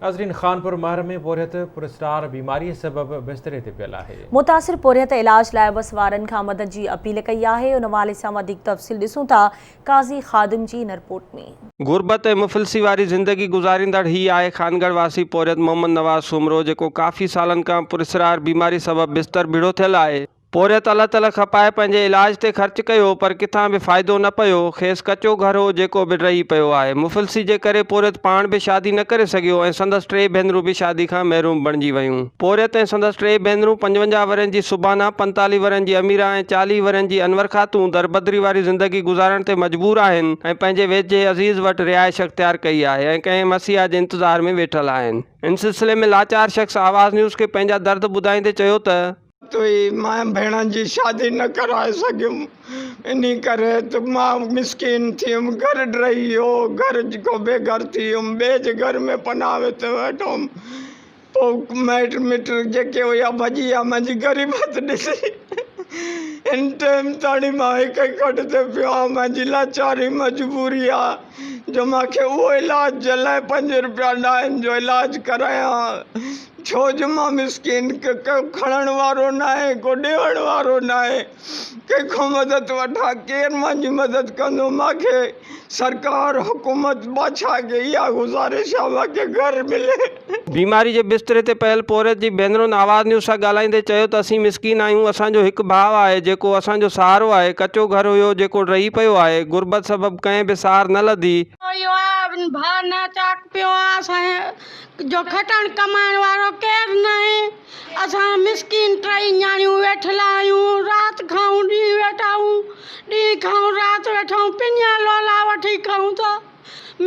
ناظرين خانپور مهر ۾ پورهيت پراسرار بيماري سبب بستري تي پيل آهي. متاثر پورهيت علاج لاء وس وارن کان مدد جي اپيل ڪئي آهي ان حوالي سان وڌيڪ تفصيل ڏسون ٿا قاضي خادم جي هن رپورٽ ۾. غربت ۽ مفلسي واري زندگي گذاريندڙ هي آهي خانڳڙهه واسي پورهيت محمد نواز سومرو جيڪو ڪافي سالن کان پراسرار بيماري سبب بستر ڀيڙو ٿيل آهي. پورهيت الله تعاليٰ کپائي پنهنجي علاج تي خرچ ڪيو پر ڪٿان به فائدو نه پيو، کيس ڪچو گهر هو جيڪو به ڊهي پيو آهي. مفلسي جي ڪري پورهيت پاڻ به شادي نه ڪري سگهيو ۽ سندس ٽي ڀينرون به شادي کان محروم بڻجي ويون. پورهيت ۽ سندس ٽي ڀينرون 55 ورهين جي سبحانه، 45 ورهين جي اميره ۽ 40 ورهين جي انور خاتون دربدري واري زندگي گذارڻ تي مجبور آهن ۽ پنهنجي ويجهي عزيز وٽ رهائش اختيار ڪئي آهي ۽ ڪنهن مسيحا جي انتظار ۾ ويٺل آهن. ان سلسلي ۾ لاچار شخص آواز نيوز کي پنهنجا درد ٻڌائيندي چيو ته. توئي مان ڀيڻن جي شادي نه ڪرائي سگهيم انهي ڪري ته مان مسڪين ٿيم گهر ڊهي ويو گهر کان بي گهر ٿي ويم ٻئي جي گهر ۾ پناهه وتي ويٺو هوم پوء مائٽ مٽ جيڪي هيا ڀڄي ويا منهنجي غريبت ڏسي هن ٽيم تاڻي مان هڪ ئي کٽ تي پيو آهيان منهنجي لاچاري مجبوري آهي جو مانکي اهو علاج جي لاء پنج روپيا نه آهن جو علاج ڪرايان ڇو جو مان مسڪين ڪو کڻڻ وارو ناهي ڪو ڏيڻ وارو ناهي ڪنهن کان مدد وٺان ڪير منهنجي مدد ڪندو مانکي سرڪار حڪومت بادشاهه کي اها گذارش آهي مانکي گهر ملي. بيماري جي بستري تي پيل پورهيت جي ڀينرن آواز نيوز سان ڳالهائيندي چيو ته اسين مسڪين آهيون اسان جو هڪ ڀاء آهي جيڪو اسان جو سهارو آهي ڪچو گهر هيو جيڪو ڊهي پيو آهي غربت سبب ڪنهن به سار نه لڌي. اهو آ ڀاء نه چاڪ پيو آ اسان جو کٽڻ ڪمائڻ وارو ڪير ناهي، اسان مسڪين ٽئي نياڻيون ويٺل آهيون، رات کائون ڏينهن ويٺا آهيون، ڏينهن کائون رات ويٺا آهيون، پڃا لولا وٺي کائون ٿا،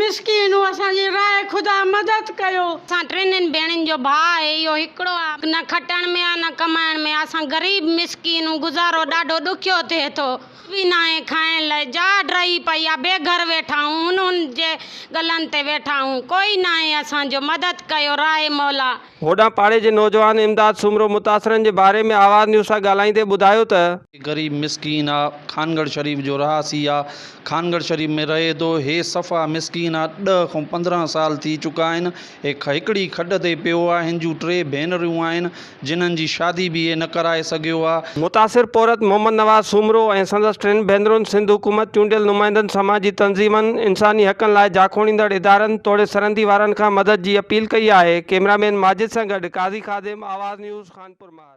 مسڪين آهيون اسان جي راء خدا مدد ڪيو. اسان ٽنهين ڀيڻين جو ڀاء آهي اهو هڪڙو آ، نه کٽڻ ۾ آ نه ڪمائڻ ۾ آ، اسان غريب مسڪين آهيون، گذارو ڏاڍو ڏکيو ٿئي ٿو. به ناهي کائڻ لاء جاء ڊهي پئي آ بي گهر ويٺا آهون هن هن جي ڳلن تي ويٺا آهون ڪوئي ناهي اسان جو مدد ڪيو راهي مولا. هوڏانهن پاڙي جي نوجوان امداد سومرو متاثرن جي باري ۾ آواز نيوز سان ڳالهائيندي ٻڌايو ته. غريب مسڪين آ خانڳڙھ شريف جو رهاسي آ خانڳڙھ شريف ۾ رهي ٿو هي صفا مسڪين آ ڏھ کان 15 سال ٿي چڪا آهن هي هڪڙي کڏ تي پيو آ هن جون ٽي ڀينريون آهن جنھن جي شادي به هي نه ڪرائي سگهيو آ. متاثر پورهيت محمد نواز سومرو ۽ سندس ٽن ڀينرن سنڌ حڪومت، چونڊيل نمائندن، سماجي تنظيمن، انساني حقن لاء جاکوڙيندڙ ادارن توڙي سرندي وارن کان مدد جي اپيل ڪئي آهي. ڪئميرا مين ماجد سان گڏ قاضي خادم، آواز نيوز، خانپور مهر.